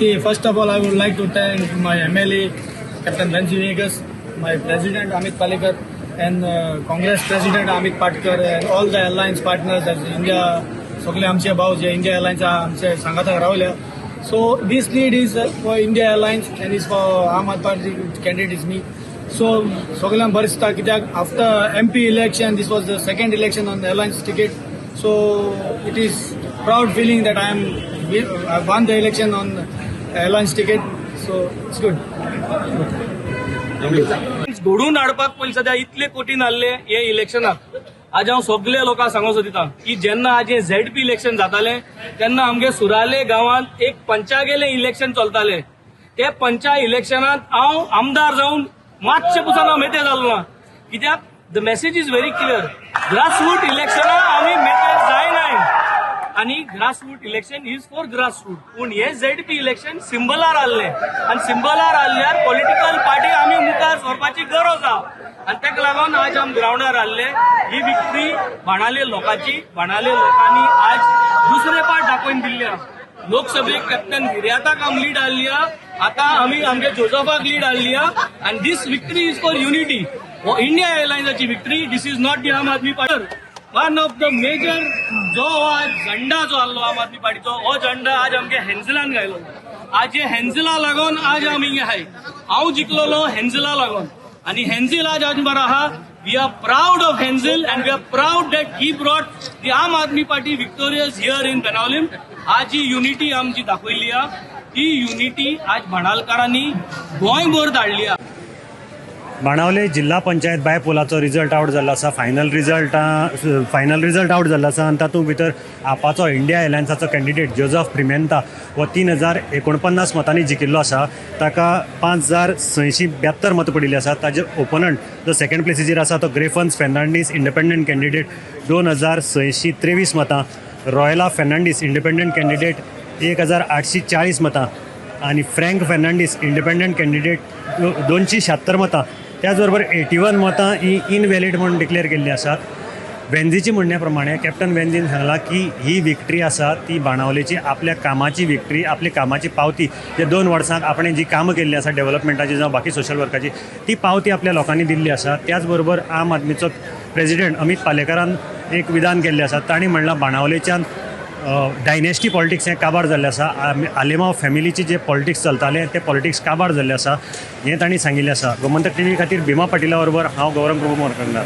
See, first of all, I would like to thank my MLA, Captain Venzy Viegas, my President Amit Palekar, and Congress President Amit Patkar, and all the alliance partners as India, सगळे आमचे भाव जे India alliance आमचे सांगाताक रावल्या. So this lead is for India Alliance and is for Aam Aadmi Party candidate is me. So सगळ्यांक बरें दिसता, कित्याक after MP election, this was the second election on the alliance ticket. So it is proud feeling that I won the election on alliance ticket. So it's good. घडोवन हाडपाक पयलीं सद्या इतले कठीण आहले हे इलेक्शनाक. आज हांव सगळे लोकांक सांगूंक सोदिता की जेन्ना आज हे झेडपी इलेक्शन जाताले, तेन्ना आमगे सुराले गांवांत एक पंचागेले इलेक्शन चलताले. ते पंचा इलेक्शनात हांव आमदार जावन मातशे पुसान हांव मेते जालो ना, कित्याक the message is very clear. Grassroot इलेक्शनां आमी मेते जायनाय आनी grassroot election is for grassroot. पूण हे झेडपी इलेक्शन सिंबलार आहले आनी सिंबलार आहल्यार पॉलिटिकल पार्टी आमी मुखार सरपाची गरज आहा आनी ताका लागून आज आमी ग्रावंडार आहले. ही विक्ट्री बाणाले लोकांची. बाणाले लोकांनी आज दुसरे पाट दाखोवन दिल्ली आहा. लोकसभेक कॅप्टन विर्याताक आमी लीड हाडली आहा, आतां आमी आमगे जोजफाक लीड हाडली आहा आनी this victory is for unity. हो India एलायन्साची victory. This is not the Aam Aadmi Party. One of the major जो हो आज झंडा जो आहलो आम आदमी पार्टीचो, हो झंडा आज आमगे हेन्झलान घायलो. आज हे हेन्झला लागून आज आमी हिंगा आहाय. हांव जिखलोलो हेन्झला लागून आनी हेन्झिल आज आज बरो आहा. We are proud of Henzil and we are proud that he brought the Aam Aadmi Party victorious here in Benaulim. आज ही युनिटी आमची दाखयल्ली आहा. ही युनिटी आज भाणालकारांनी गोंयभर धाडली आहा. बाणावले जिल्हा पंचायत बायपोलाचो रिजल्ट आवट जाल्लो आसा. फायनल रिजल्ट आवट जाल्लो आसा आनी तातूंत भितर आपाचो, इंडिया एलायन्साचो कॅन्डिडेट जोजफ पिमेंता हो 3049 मतांनी जिखिल्लो आसा. ताका 5672 मतां पडिल्लीं आसात. ताजे ओपोनंट जो सेकंड प्लेसीचेर आसा तो ग्रेफन्स फेर्नांडीस, इंडिपेंडंट कॅन्डिडेट, 2623 मतां. रॉयला फेर्नांडीस, इंडिपेंडंट कॅन्डिडेट, 1840 मतां आनी फ्रँक फेर्नांडीस, इंडिपेंडंट कॅन्डिडेट, 276 मतां. त्याच बरोबर 81 मतां ही इनव्हॅलीड म्हणून डिक्लेअर केल्ली आसात. वेन्झीच्या म्हणण्या प्रमाणे, कॅप्टन वेन्झीन सांगलां की ही विक्ट्री आसा ती बाणावलेची आपल्या कामाची विक्ट्री, आपल्या कामाची पावती. जे 2 वर्सांत आपणें जी कामां केल्लीं आसा, डेव्हलपमेंटाची जावं बाकी सोशल वर्काची, ती पावती आपल्या लोकांनी दिल्ली आसा. त्याच बरोबर आम आदमीचो प्रेजिडेंट अमीत पालेकारान एक विधान केल्लें आसा. तांणी म्हणलां, बाणावलेच्यान डायनेस्टी पॉलिटिक्स हें काबार जाल्लें आसा. आलेमाव फॅमिलीची जे पॉलिटिक्स चलतालें, ते पॉलिटिक्स काबार जाल्लें आसा, हें तांणी सांगिल्लें आसा. गोमंतक टीव्ही खातीर भीमा पाटिला बरोबर हांव गौरव प्रभू मोरखंगार.